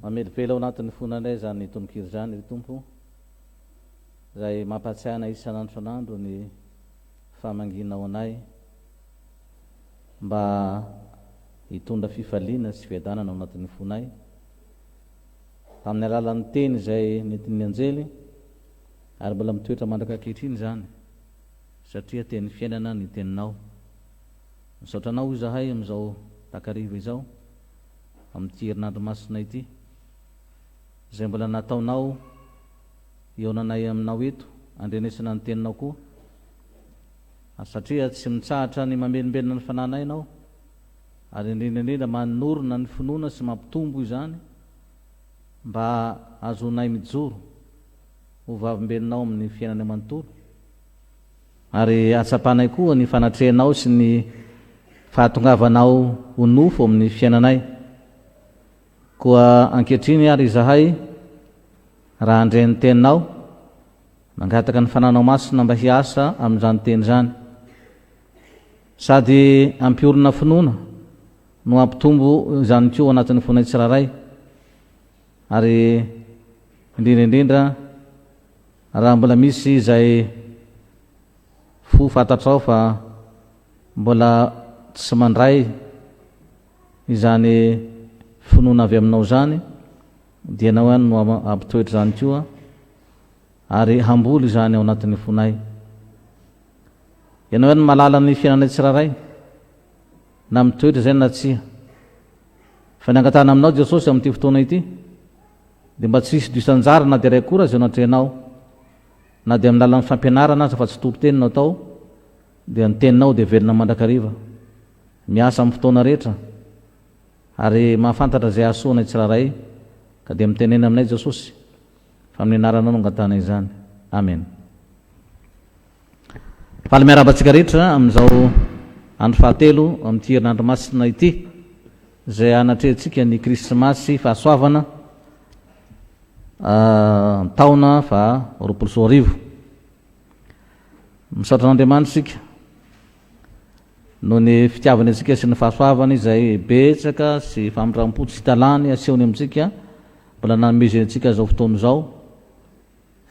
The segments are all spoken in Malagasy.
Mamelively ao anatin'ny fonanay izany tononkira izany, ry Tompo, izay mampahatsiahy anay isan'andro isan'andro ny famangianao anay mba hitondra fifaliana sy fiadanana ao anatin'ny fonay, tamin'ny alalan'ny teny izay nentin'ny anjely, ary mbola mitoetra mandraka ankehitriny izany, satria teny fiainana ny teninao. Misaotra Anao izahay amin'izao takariva izao. amin'ity herinandro masina ity, izay mbola nataonao hihaonanay aminao eto, handrenesana ny Teninao koa, ary satria tsy mitsahatra ny mamelombelona ny fanahinay Ianao, ary indrindra indrindra manorina ny finoana sy mampitombo izany, mba hahazoanay mijoro ho vavolombelonao amin'ny fiainanay manontolo. Ary hahatsapanay koa ny fanatrehanao sy ny fahatongavanao ho nofo amin'ny fiainanay. Koa ankehitriny ary izahay, raha handre ny Teninao, mangataka ny Fananao Masina mba hiasa amin'izany Teny izany. Sady hampiorina finoana no hampitombo izany koa ao anatin'ny fonay tsirairay. Ary indrindra indrindra, Raha mbola misy izay fo fantatrao fa mbola tsy mandray izany finoana avy aminao izany dia ianao ihany no hampitoetra izany koa ary hamboly izany ao anatin'ny fonay. Ianao ihany mahalala ny fiainanay tsirairay na mitoetra izay na tsia. Fa ny angatahana aminao Jesosy amin'ity fotoana ity Dia mba tsy hisy diso anjara na dia iray akory aza eo anatrehanao, na dia amin'ny lalan'ny fampianarana aza fa tsy toriteny no atao, dia ny teninao dia velona mandrakariva, miasa amin'ny fotoana rehetra, ary mahafantatra izay hahasoa anay tsirairay, ka dia mitenena aminay Jesosy, fa amin'ny anaranao no angatahanay izany. Amena. Faly miarahaba antsika rehetra amin'izao andro fahatelo amin'ity herinandro masina ity izay hanatrehantsika ny Krismasy fahasoavana taona faha 2020. Misaotra an'Andriamanitra isika noho ny fitiavany antsika sy ny fahasoavany izay betsaka sy famindram-po tsy hita lany asehony amintsika mbola nanomezany antsika izao fotoana izao.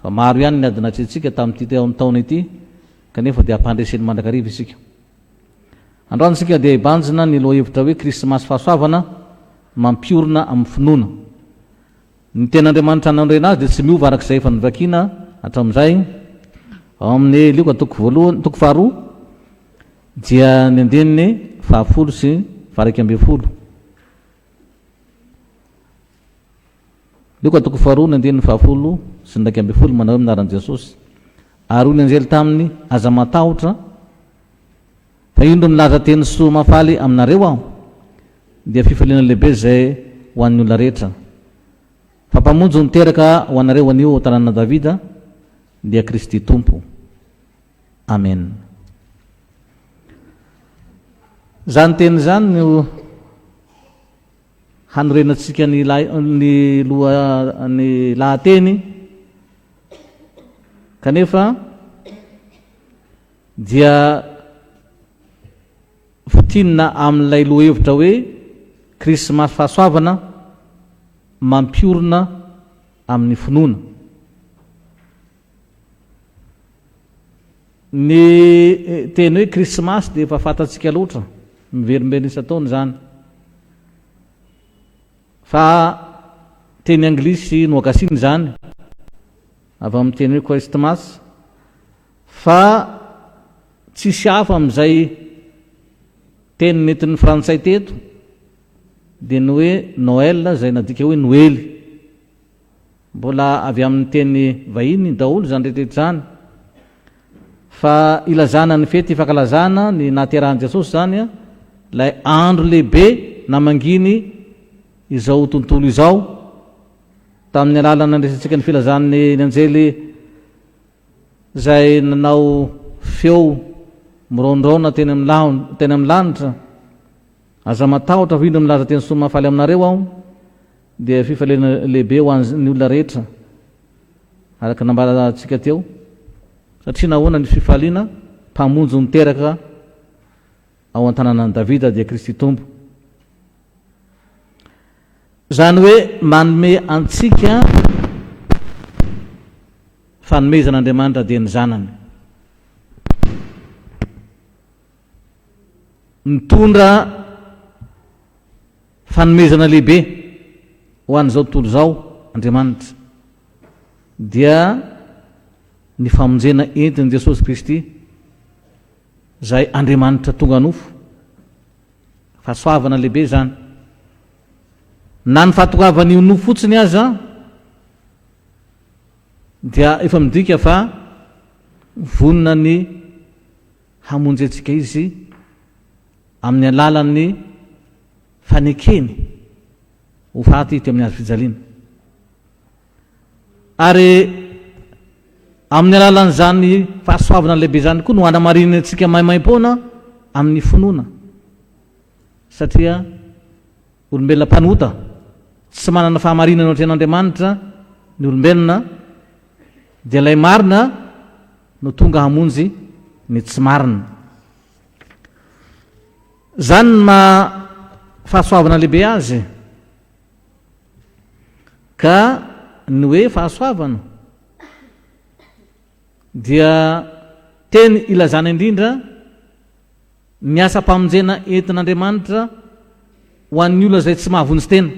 Fa maro ihany ny ady natrehintsika tamin'ity taona ity, kanefa dia ampandreseny mandrakariva isika. Androany isika dia hibanjina ny lohahevitra hoe Krismasy Fahasoavana mampiorina amin'ny finoana. Ny tenin'Andriamanitra nanorena azy dia tsy miova araka izay efa novakiana hatramin'izay. Ao amin'ny Lioka toko voalohany, toko faharoa dia ny andininy fahafolo sy faha-11. Lioka toko faharoa ny andininy fahafolo sy ny 11 manao hoe amin'ny anaran'i Jesosy. Ary hoy ny anjely taminy, Aza matahotra, fa indro milaza teny soa mahafaly aminareo aho, dia fifaliana lehibe izay ho an'ny olona rehetra. Fa Mpamonjy no teraka ho anareo anio ao tanànan'i Davida, dia Kristy Tompo. Amen. Izany teny izany no Hanorenantsika ny ny loha ny lahateny kanefa dia fintinina amin'ilay lohahevitra hoe Krismasy fahasoavana mampiorina amin'ny finoana. Ny teny hoe Krismasy dia efa fantatsika loatra, miverimberina isan-taona izany. Fa teny anglisy nohagasiana izany, avy amin'ny teny hoe Christmas, fa tsisy hafa amin'izay teny nentin'ny frantsay teto, dia ny hoe Noël izay nadika hoe Noely. Mbola avy amin'ny teny vahiny daholo izany rehetra izany. Fa ilazana ny fety fankalazana ny nahaterahan'i Jesosy izany, ilay andro lehibe namanginy izao tontolo izao, tamin'ny alalan'ny nandresentsika ny filazan'ny ny anjely izay nanao feo miraondraona teny amin'ny lahony, teny amin'ny lanitra. Aza matahotra fa indro milaza teny soa mahafaly aminareo aho. Dia fifaliana lehibe ho an'ny olona rehetra, araka ny nambarantsika teo, satria nahoana ny fifaliana? Mpamonjy niteraka ao an-tanànan'i Davida dia Kristy Tompo. Izany hoe manome antsika fanomezana Andriamanitra dia ny Zanany. Mitondra fanomezana lehibe ho an'izao tontolo izao Andriamanitra dia ny famonjena entin'i Jesosy Kristy izay Andriamanitra tonga nofo. Fahasoavana lehibe izany. Na ny fahatongavan'io nofo fotsiny aza dia efa midika fa vonona ny hamonjy antsika Izy amin'ny alalan'ny fanekeny ho faty teo amin'ny hazo fijaliana. Ary amin'ny alalan'izany fahasoavana lehibe izany koa no hanamarinany antsika maimaimpoana amin'ny finoana, satria olombelona mpanota, tsy manana fahamarinana eo anatrehan'Andriamanitra ny olombelona, dia ilay marina no tonga hamonjy ny tsy marina. Izany ny maha fahasoavana lehibe azy. Ka ny hoe fahasoavana dia teny ilazana indrindra ny asam-pamonjena entin'Andriamanitra ho an'ny olona izay tsy mahavonjy tena.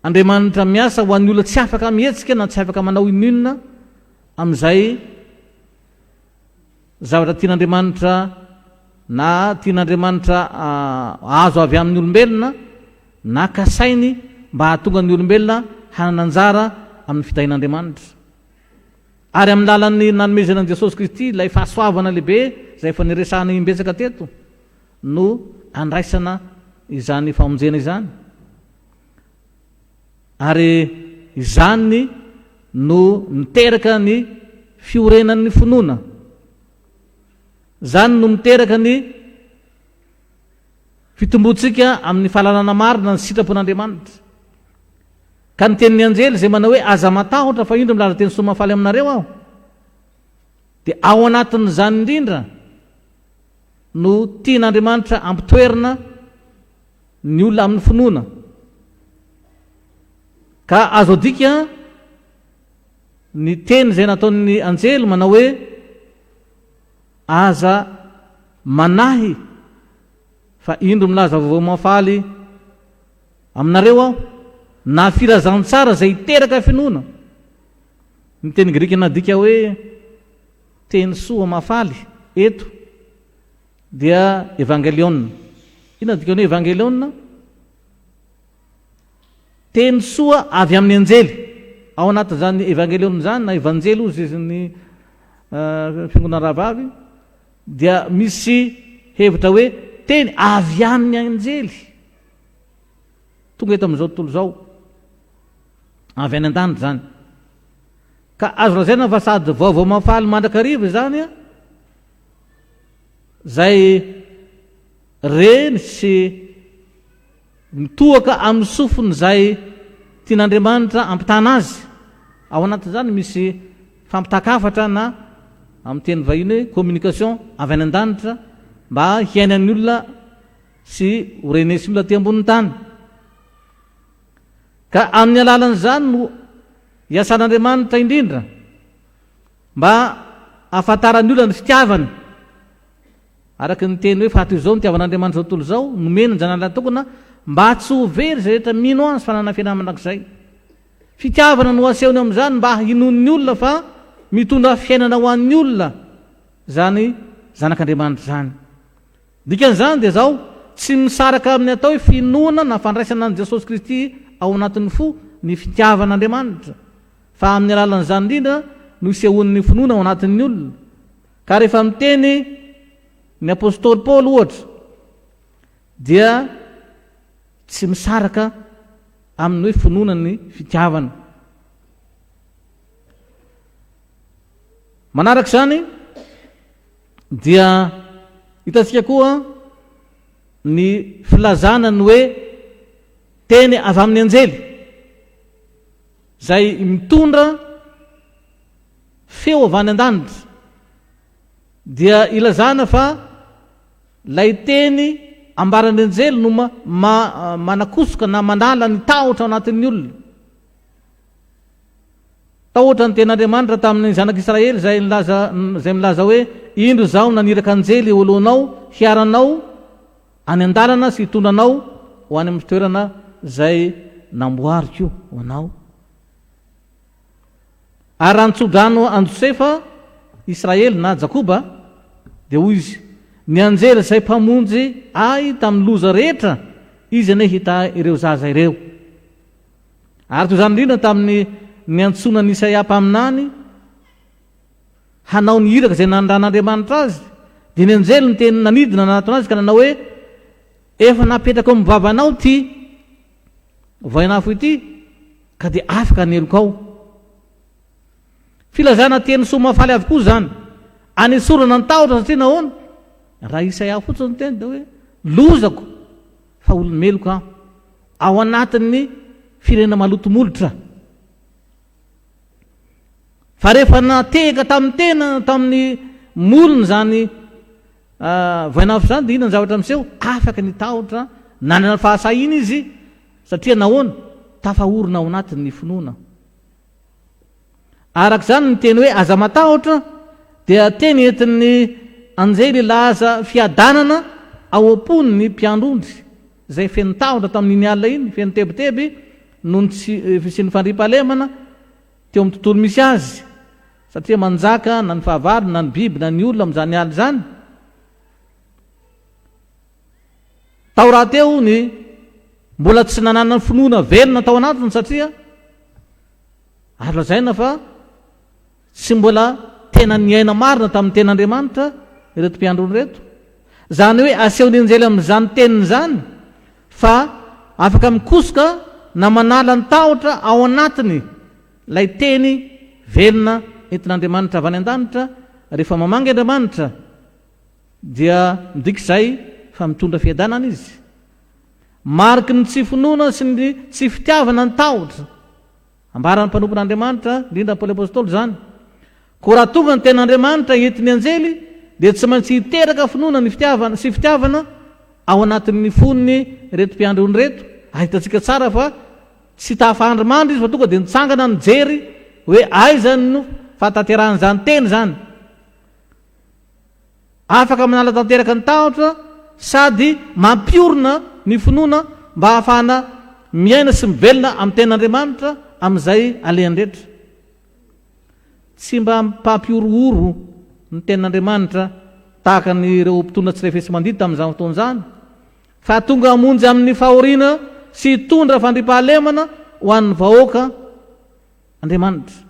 Andriamanitra miasa ho an'ny olona tsy afaka mihetsika na tsy afaka manao inon'inona amin'izay zavatra tian'Andriamanitra na tian'Andriamanitra azo avy amin'ny olombelona na kasainy mba hahatonga ny olombelona hanana anjara amin'ny fitahian'Andriamanitra. Ary amin'ny lalan'ny nanomezana an'i Jesosy Kristy ilay fahasoavana lehibe izay efa niresahana imbetsaka teto no andraisana izany famonjena izany. Ary izany no miteraka ny fiorenan'ny finoana. Izany no miteraka ny fitomboantsika amin'ny fahalalana marina ny sitrapon'Andriamanitra. Ka ny tenin'ny anjely izay manao hoe aza matahotra fa indro milaza teny soa mahafaly aminareo aho, dia ao anatin'izany indrindra no tian'Andriamanitra ampitoerina ny olona amin'ny finoana. Ka azo adika ny teny izay nataon'ny anjely manao hoe aza manahy fa indro milaza vaovao mahafaly aminareo aho na filazantsara izay hiteraka finoana. Ny teny grika nadika hoe teny soa mahafaly eto dia evangelion. Inona ny dikan'ny hoe evangelion? Teny soa avy amin'ny anjely. Ao anatin'izany evangelion izany na evanjely hozy izy ny fiangonana rahavavy dia misy hevitra hoe teny avy amin'ny anjely. Tonga eto amin'izao tontolo izao. Avy any an-danitra izany. Ka azo lazaina fa sady vaovao mahafaly mandrakariva izany an. Izay reny sy mitohaka amin'ny sofiny izay tian'Andriamanitra hampitana azy. Ao anatin'izany misy fampitan-kafatra na amin'ny teny vahiny hoe communication avy any an-danitra mba hiainan'ny olona sy ho renesin'ny olona aty ambonin'ny tany. Ka amin'ny alalan'izany no iasan'Andriamanitra indrindra Mba hahafantaran'ny olona ny fitiavany. Araka ny teny hoe fa toy izao nitiavan'Andriamanitra izao tontolo izao, nomeny ny Zanany Lahy-tokana mba tsy ho very izay rehetra mino Azy fa hanana fiainana mandrakizay. Fitiavana no asehony amin'izany mba hinoan'ny olona fa mitondra fiainana ho an'ny olona izany Zanak'Andriamanitra izany. Dikan'izany dia izao, tsy misaraka amin'ny atao hoe finoana na fandraisana an'i Jesosy Kristy ao anatin'ny fo ny fitiavan'Andriamanitra. Fa amin'ny alalan'izany indrindra no isehoan'ny finoana ao anatin'ny olona. Ka rehefa miteny ny apostoly Paoly ohatra dia tsy misaraka amin'ny hoe finoana ny fitiavana. Manaraka izany dia hitantsika koa ny filazana ny hoe teny avy amin'ny anjely. Izay mitondra feo avy any an-danitra dia ilazana fa ilay teny ambaran'ny anjely no manakosoka na manala ny tahotra ao anatin'ny olona. Tahotra ny tenin'Andriamanitra tamin'ny zanak'Israely izay nilaza izay milaza hoe, Indro Izaho naniraka anjely eo alohanao hiaranao any an-dalana sy hitondra anao ho any amin'ny toerana izay namboariko ho anao. Ary raha nitso-drano an'i Josefa Israely na Jakoba, dia hoy izy, Ny anjely izay mpamonjy ahy tamin'ny loza rehetra, izy anie hitahy ireo zaza ireo. Ary toy izany indrindra tamin'ny niantsoana an'i Isaia mpaminany hanao ny iraka izay nanondran'Andriamanitra azy, dia ny anjely niteny nanidina nanatona azy ka nanao hoe, Efa napetrako amin'ny vavanao ity vainafo ity, ka dia afaka ny helokao. Filazana teny soa mahafaly avokoa izany. Anesorana ny tahotra satria nahoana? Raha Isaia fotsiny no teny dia hoe, Lozako fa olo-meloka aho. Ao anatin'ny firenena maloto molotra. Fa rehefa natehaka tamin'ny tena, tamin'ny molony izany vainafo izany dia inona ny zavatra miseho? Afaka ny tahotra, nanana fahasahiana izy satria nahoana? Tafahorina ao anatin'ny finoana. Araka izany ny teny hoe aza matahotra dia teny entin'ny anjely hilaza fiadanana ao am-pon'ny mpiandry ondry izay feno tahotra tamin'iny alina iny, feno tebiteby noho ny tsy fisian'ny fandriampahalemana teo amin'ny tontolo misy azy satria manjaka na ny fahavalo na ny biby na ny olona amin'izany alina izany. Tao rahateo ny mbola tsy nananany finoana velona tao anatiny satria Azo lazaina fa tsy mbola tena niaina marina tamin'ny tenin'Andriamanitra ireto mpiandry ondry ireto. Izany hoe asehon'ny anjely amin'izany teniny izany fa afaka mikosoka na manala ny tahotra ao anatiny ilay teny velona entin'Andriamanitra avy any an-danitra. Rehefa mamangy Andriamanitra dia midika izay fa mitondra fiadanana izy. Mariky ny tsy finoana sy ny tsy fitiavana ny tahotra. Ambaran'ny mpanompon'Andriamanitra, indrindra Paoly Apostoly izany. Koa raha tonga ny tenin'Andriamanitra entin'ny anjely, dia tsy maintsy hiteraka finoana ny fitiavana sy fitiavana ao anatin'ny fon'ny ireto mpiandry ondry ireto. Ary hitantsika tsara fa tsy tafahandry mandry izy fa tonga dia nitsangana nijery hoe aiza no fahatanterahan'izany teny izany. Afaka manala tanteraka ny tahotra sady mampiorina ny finoana mba hahafahana miaina sy mivelona amin'ny Tenin'Andriamanitra amin'izay alehany rehetra. Tsy mba mpampihorohoro ny Tenin'Andriamanitra tahaka an'ireo mpitondra tsy refesi-mandidy tamin'izany fotoana izany, fa tonga hamonjy amin'ny fahoriana sy hitondra fandriampahalemana ho an'ny vahoaka Andriamanitra.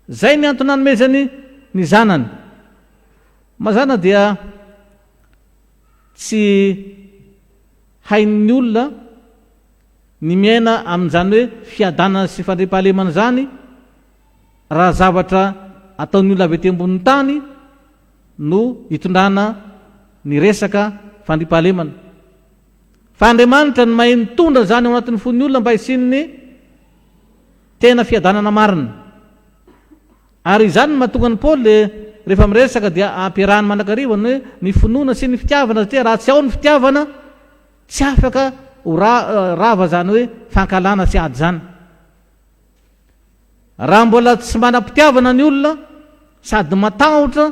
Izay ny antony nanomezany ny Zanany. Mazàna dia tsy hain'ny olona ny miaina amin'izany hoe fiadanana sy fandriampahalemana izany raha zavatra ataon'ny olona avy ety ambonin'ny tany no hitondrana ny resaka fandriampahalemana. Fa Andriamanitra no mahay mitondra izany ao anatin'ny fon'ny olona mba hisian'ny tena fiadanana marina. Ary izany no mahatonga an'i Paoly rehefa miresaka dia ampiarahany mandrakariva ny hoe ny finoana sy ny fitiavana satria raha tsy ao ny fitiavana tsy afaka ho rava izany hoe fankahalana sy ady izany. Raha mbola tsy manam-pitiavana ny olona sady matahotra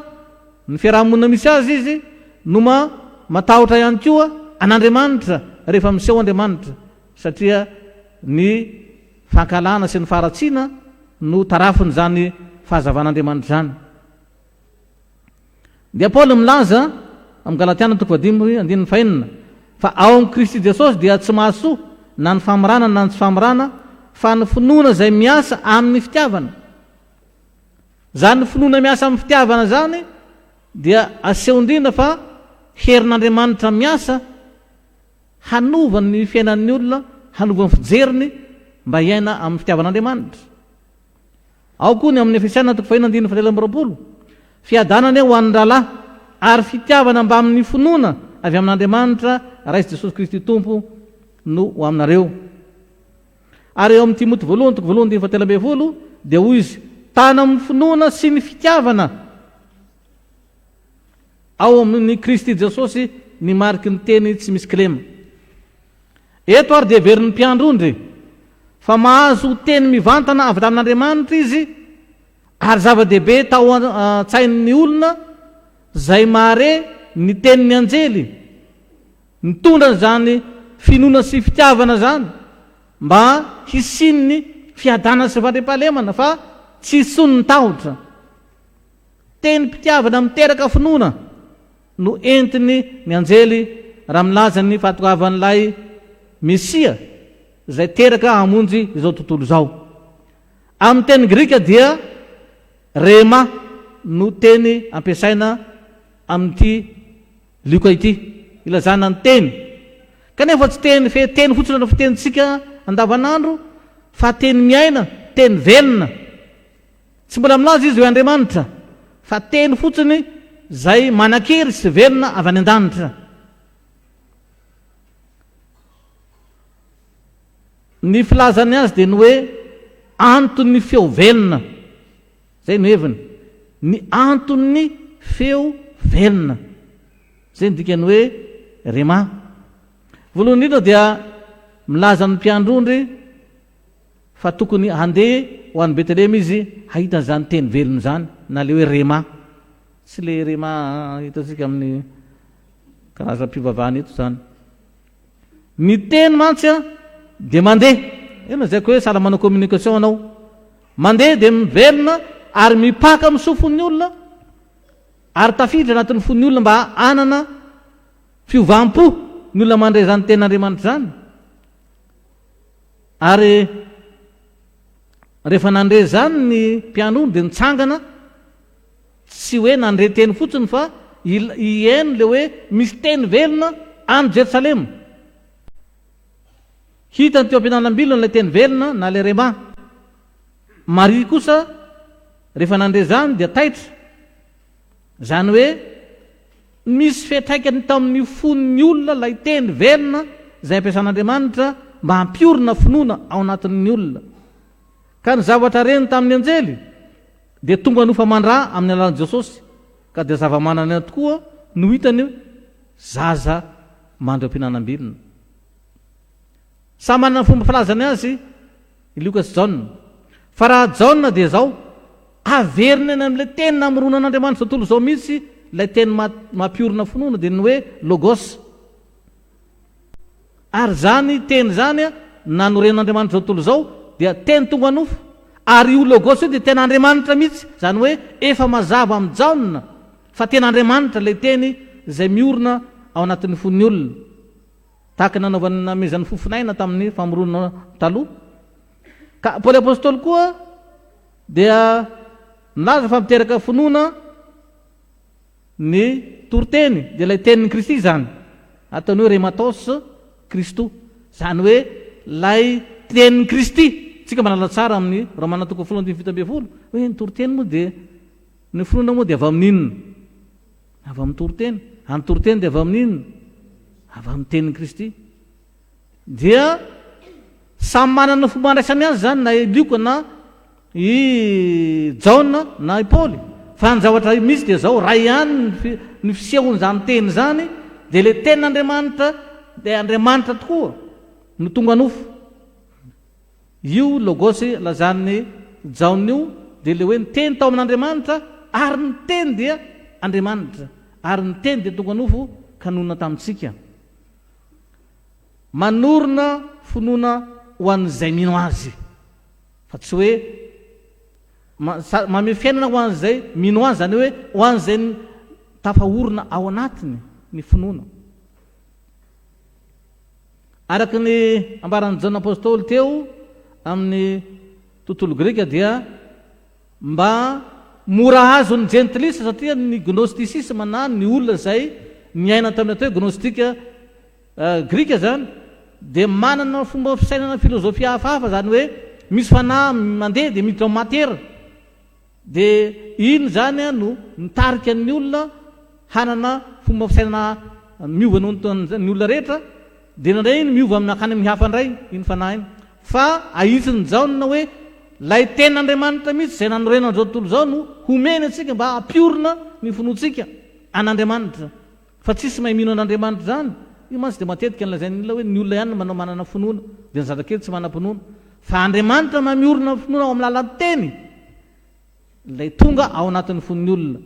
ny fiaraha-monina misy azy izy no matahotra ihany koa an'Andriamanitra rehefa miseho Andriamanitra satria ny fankahalana sy ny faharatsiana no tarafin'izany fahazavan'Andriamanitra izany. Dia Paoly milaza amin'ny Galatiana toko fahadimy andininy fahenina fa ao amin'i Kristy Jesosy dia tsy mahasoa na ny famorana na ny tsy famorana fa ny finoana izay miasa amin'ny fitiavana. Izany finoana miasa amin'ny fitiavana izany dia aseho indrindra fa herin'Andriamanitra miasa hanova ny fiainan'ny olona, hanova ny fijeriny mba hiaina amin'ny fitiavan'Andriamanitra. Ao koa ny amin'ny Efesiana toko faheno andininy fahatelo amby 20, Fiadanana anie ho an'ny rahalahy, ary fitiavana mbamin'ny finoana avy amin'Andriamanitra Ray sy Jesosy Kristy Tompo no ho aminareo. Ary eo amin'ny Timoty voalohany toko voalohany andininy fahatelo 13 dia hoy izy, Tana amin'ny finoana sy ny fitiavana ao amin'i Kristy Jesosy. ny mariky ny teny tsy misy kilema. Eto ary dia heverin'ny mpiandry ondry fa mahazo teny mivantana avy tamin'Andriamanitra izy ary zava-dehibe tao an-tsain'ny olona izay mahare ny tenin'ny anjely nitondra izany finoana sy fitiavana izany mba hisian'ny fiadanana sy fandriampahalemana fa tsy hisian'ny tahotra. Tenim-pitiavana miteraka finoana no entiny ny anjely raha milaza ny fahatongavan'ilay Mesia izay teraka hamonjy izao tontolo izao. Amin'ny teny grika dia rhema no teny ampiasaina amin'ity Lioka ity, ilazana ny teny. Kanefa tsy teny fe teny fotsiny no fitenintsika andavanandro fa teny miaina, teny velona. Tsy mbola milaza izy hoe Andriamanitra, fa teny fotsiny izay manan-kery sy velona avy any an-danitra. Ny filazany azy dia ny hoe anton'ny feo velona. Izay no heviny. Ny anton'ny feo velona. Izay no dikan'ny hoe rhema. Voalohany indrindra dia milaza ny mpiandry ondry fa tokony handeha ho any Betlehema izy hahita an'izany teny velona izany, na ilay hoe rhema. Tsy ilay rhema hitantsika amin'ny karazam-pivavahana eto izany. Ny teny mantsy dia mandeha. Io lazaiko hoe sahala manao communication anao. Mandeha dia mivelona ary mipaka amin'ny sofin'ny olona ary tafiditra anatin'ny fon'ny olona mba hanana fiovam-po ny olona mandre izany tenin'Andriamanitra izany. Ary rehefa nandre izany ny mpianony dia nitsangana, tsy hoe nandre teny fotsiny fa hihaino ilay hoe misy teny velona any Jerosalema. Hitany teo am-pihinanam-bilona ilay teny velona na ilay rhema. Maria kosa rehefa nandre izany dia taitra. Izany hoe Misy fiantraikany tamin'ny fon'ny olona ilay teny velona izay ampiasan'Andriamanitra mba hampiorina finoana ao anatin'ny olona. Ka ny zavatra reny tamin'ny anjely dia tonga nofo aman-dra amin'ny alalan'i Jesosy, ka dia zava-manan'aina tokoa no hitany zaza mandry eo am-pihinanam-bilona. Samy manana ny fomba filazany azy i Lioka sy Jaona. Fa raha Jaona dia izao, averiny any amin'ilay teny namoronan'Andriamanitra izao tontolo izao mihitsy ilay teny mampiorina finoana dia ny hoe logos. Ary izany teny izany nanorenan'Andriamanitra izao tontolo izao dia teny tonga nofo. Ary io logos io dia tena Andriamanitra mihitsy, izany hoe efa mazava amin'i Jaona fa tena Andriamanitra ilay teny izay miorina ao anatin'ny fon'ny olona. Tahaka ny nanaovany namehezany fofon'aina tamin'ny famoronana taloha. Ka Paoly Apostoly koa dia nilaza fa miteraka finoana ny toriteny, dia ilay tenin'i Kristy izany, ataony hoe rhematos Christou, izany hoe ilay tenin'i Kristy. Tsika mahalala tsara amin'ny Romana toko folo andininy 17 hoe ny toriteny moa dia ny finoana moa dia avy amin'inona? Avy amin'ny toriteny. Ary ny toriteny dia avy amin'ny inona? Avy amin'ny tenin'i Kristy. Dia samy manana ny fomba andraisany azy izany na i Lioka na i Jaona na i Paoly. Fa ny zavatra misy dia izao, ray ihany ny fisehon'izany teny izany, dia ilay tenin'Andriamanitra dia Andriamanitra tokoa no tonga nofo. Io Logos lazan'i Jaona io dia ilay hoe ny Teny tao amin'Andriamanitra ary ny Teny dia Andriamanitra ary ny Teny dia tonga nofo ka nonina tamintsika. Manorina finoana ho an'izay mino Azy fa tsy hoe manome fiainana ho an'izay mino Azy, izany hoe ho an'izay tafahorina ao anatiny ny finoana. Araka ny ambaran'i Jaona Apostoly teo amin'ny tontolo grika dia mba mora azon'ny jentilisa satria ny gnostisisma na ny olona izay niaina tamin'ny atao hoe gnostika grika izany dia manana fomba fisainana filozofia hafahafa, izany hoe misy fanahy mandeha dia miditra amin'ny matera. Dia iny izany no mitarika ny olona hanana fomba fisainana miova noho ny olona rehetra, dia indraindray iny miova mankany amin'ny hafa indray iny fanahy iny. Fa ahitsin'i Jaona hoe ilay Tenin'Andriamanitra mihitsy izay nanorenana izao tontolo izao no homeny antsika mba hampiorina ny finoantsika an'Andriamanitra. Fa tsisy mahay mino an'Andriamanitra izany. Io mantsy dia matetika ny lazain'ny olona hoe ny olona ihany no manao manana finoana, dia ny zazakely tsy manam-pinoana. Fa Andriamanitra mahay miorina ny finoana ao amin'ny lalan'ny teny, ilay tonga ao anatin'ny fon'ny olona.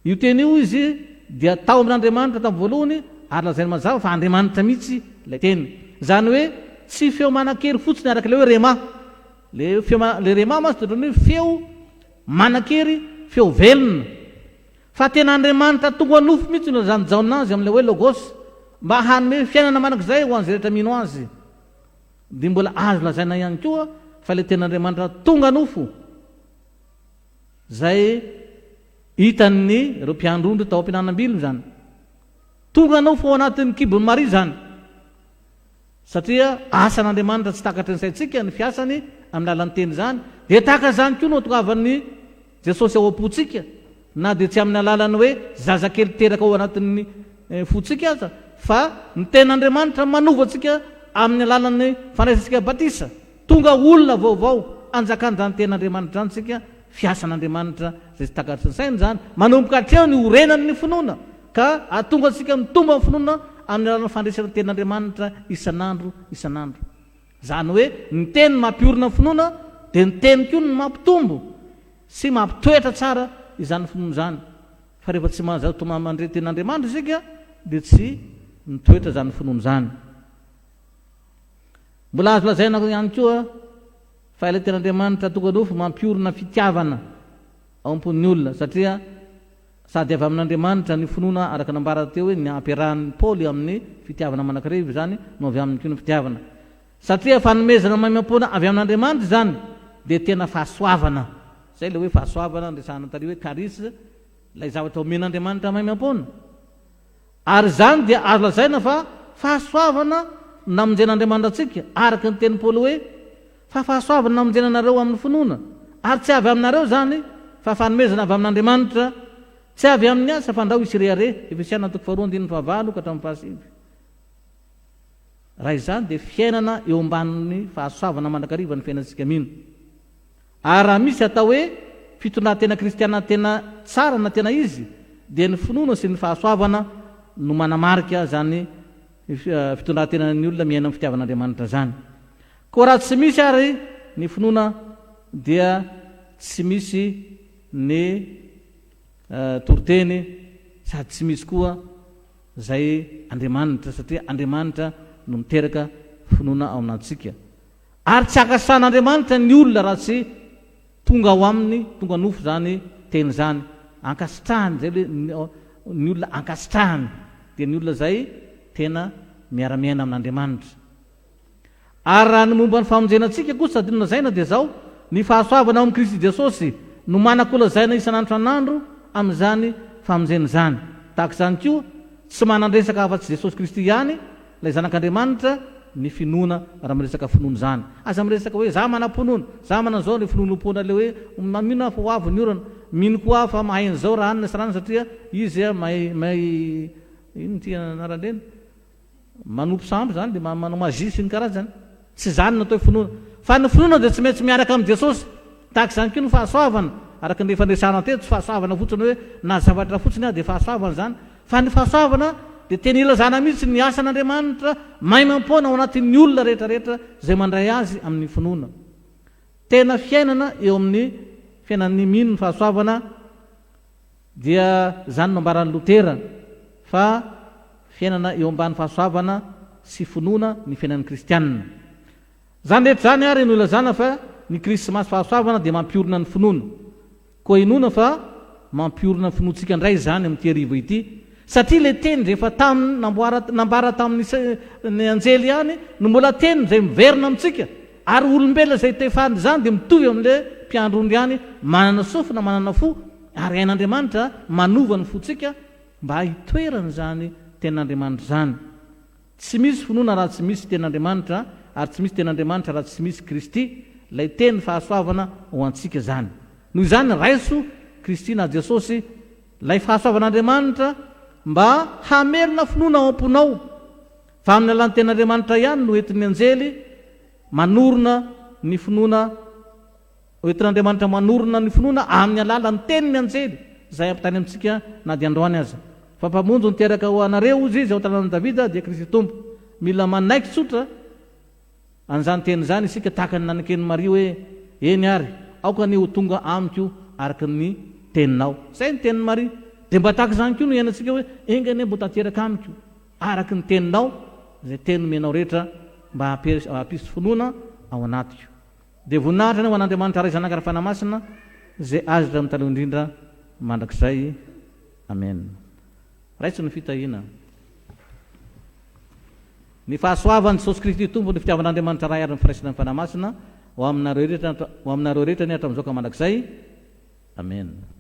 Io teny io izy dia tao amin'Andriamanitra tamin'ny voalohany ary lazainy mazava fa Andriamanitra mihitsy ilay teny. Izany hoe tsy feo manan-kery fotsiny araka ilay hoe rhema. Ilay feo ilay rhema mantsy dia ohatran'ny hoe feo manan-kery, feo velona. Fa tena Andriamanitra tonga nofo mihitsy no nilazan'i Jaona azy amin'ilay hoe Logos, mba hanome fiainana mandrakizay ho an'izay rehetra mino azy. Dia mbola azo lazaina ihany koa fa ilay tena Andriamanitra tonga nofo, izay hitan'ny ireo mpiandry ondry tao am-pihinanam-bilona izany. Tonga nofo ao anatin'ny kibon'i Maria izany. Satria asan'Andriamanitra tsy takatry ny saintsika ny fiasany amin'ny alalan'ny teny izany, dia tahaka izany koa no hatongavan'i Jesosy ao am-pontsika, na dia tsy amin'ny alalan'ny hoe zazakely teraka ao anatin'ny fontsika aza, fa ny tenin'Andriamanitra manova antsika amin'ny alalan'ny fandraisantsika batisa. Tonga olona vaovao anjakan'izany tenin'Andriamanitra izany isika, fiasan'Andriamanitra izay tsy takatry ny saina izany. Manomboka hatreo ny orenan'ny finoana, ka hahatonga antsika mitombo amin'ny finoana amin'ny alalan'ny fandresana ny tenin'Andriamanitra isan'andro isan'andro. Izany hoe ny teny mampiorina ny finoana dia ny teny koa no mampitombo sy mampitoetra tsara izany finoana izany. Fa rehefa tsy mazoto mandre tenin'Andriamanitra isika dia tsy mitoetra izany finoana izany. Mbola azo lazaina ihany koa fa ilay tenin'Andriamanitra tonga nofo mampiorina fitiavana ao am-pon'ny olona satria Sady avy amin'Andriamanitra ny finoana araka nambara teo hoe ny ampiarahan'i Paoly amin'ny fitiavana manankareva izany no avy aminy koa ny fitiavana. Satria fanomezana maimaimpoana avy amin'Andriamanitra izany dia tena fahasoavana. Izay ilay hoe fahasoavana niresahana tary hoe charis, ilay zavatra omen'Andriamanitra maimaimpoana. Ary izany dia azo lazaina fa fahasoavana namonjen'Andriamanitra antsika, araka ny tenin'i Paoly hoe, Fa fahasoavana namonjena anareo amin'ny finoana, ary tsy avy aminareo izany, fa fanomezana avy amin'Andriamanitra, tsy avy amin'ny asa, fandrao hisy rehareha. Efesiana toko faharoa andininy fahavalo ka hatramin'ny fahasivy. Raha izany dia fiainana eo ambanin'ny fahasoavana mandrakariva ny fiainantsika mino. Ary raha misy atao hoe fitondran-tena kristiana tena tsara na tena izy dia ny finoana sy ny fahasoavana no manamarika izany fitondran-tenan'ny olona miaina amin'ny fitiavan'Andriamanitra izany. Koa raha tsy misy ary ny finoana dia tsy misy ny toriteny sady tsy misy koa izay Andriamanitra satria Andriamanitra no miteraka finoana ao aminantsika. Ary tsy ankasitrahan'Andriamanitra ny olona raha tsy tonga ao aminy, tonga nofo izany teny izany. Ankasitrahany, izay hoe ny olona ankasitrahany dia ny olona izay tena miara-miaina amin'Andriamanitra. Ary raha ny momba ny famonjena antsika kosa dia nolazaina dia izao, ny fahasoavana ao amin'i Kristy Jesosy no manan-kolazaina isan'andro isan'andro amin'izany famonjena izany. Tahaka izany koa, tsy manan-dresaka afa-tsy Jesosy Kristy ihany, ilay Zanak'Andriamanitra, ny finoana raha miresaka finoana izany. Aza miresaka hoe za manam-pinoana, za manana izao, ilay finoanoam-poana ilay hoe mino aho fa ho avy ny orana, mino koa aho fa mahay an'izao raha anona sy raha anona satria izy mahay mahay inona ity anaran-dreny? Manompo sampy izany dia manao magie sy ny karazany. Tsy izany no atao hoe finoana. Fa ny finoana dia tsy maintsy miaraka amin'i Jesosy. Tahaka izany koa ny fahasoavana. Araka ny efa niresahana teto, tsy fahasoavana fotsiny hoe na zavatra fotsiny aho dia fahasoavana izany. Fa ny fahasoavana dia tena ilazana mihitsy ny asan'Andriamanitra maimaimpoana ao anatin'ny olona rehetra rehetra izay mandray azy amin'ny finoana. Tena fiainana eo amin'ny fiainan'ny mino ny fahasoavana. Dia izany no ambaran'i Lotera fa fiainana eo ambany fahasoavana sy finoana ny fiainan'ny kristianina. Izany rehetra izany àry no ilazana fa ny Krismasy fahasoavana dia mampiorina ny finoana. Koa inoana fa mampiorina ny finoantsika indray izany amin'ity hariva ity, satria ilay teny izay efa tamin'ny namboara nambara tamin'ny ny anjely ihany no mbola teny izay miverina amintsika. Ary olombelona izay tefany izany dia mitovy amin'ilay mpiandry ondry ihany, manana sofina, manana fo, ary hain'Andriamanitra manova ny fontsika mba hitoeran'izany Tenin'Andriamanitra izany. Tsy misy finoana raha tsy misy Tenin'Andriamanitra, ary tsy misy Tenin'Andriamanitra raha tsy misy Kristy, ilay Teny fahasoavana ho antsika izany. Noho izany, raiso Kristy na Jesosy, ilay fahasoavan'Andriamanitra, mba hamelona finoana ao am-ponao. Fa amin'ny alalan'ny Tenin'Andriamanitra ihany no entin'ny anjely manorina ny finoana, entin'Andriamanitra manorina ny finoana amin'ny alalan'ny tenin'ny anjely izay ampitainy amintsika na dia androany aza. Fa Mpamonjy niteraka ho anareo, hozy izy, ao an-tanànan'i Davida, dia Kristy Tompo. Mila manaiky tsotra an'izany teny izany isika, tahaka ny naneken'i Maria hoe, Eny àry, aoka anie ho tonga amiko araka ny teninao. Izay ny tenin'i Maria. Dia mba tahaka izany koa no iainantsika hoe, Enga anie mba ho tanteraka amiko araka ny teninao izay teny nomenao rehetra mba hampisy finoana ao anatiko. Dia voninahitra anie ho an'Andriamanitra Ray Zanaka ary Fanahy Masina izay azy hatramin'ny taloha indrindra mandrakizay. Amen. Raiso ny fitahiana. Ny fahasoavan'i Jesosy Kristy Tompo, ny fitiavan'Andriamanitra Ray ary ny firaisana ny Fanahy Masina ho aminareo rehetra ho aminareo rehetra anie hatramin'izao ka mandrakizay. Amen.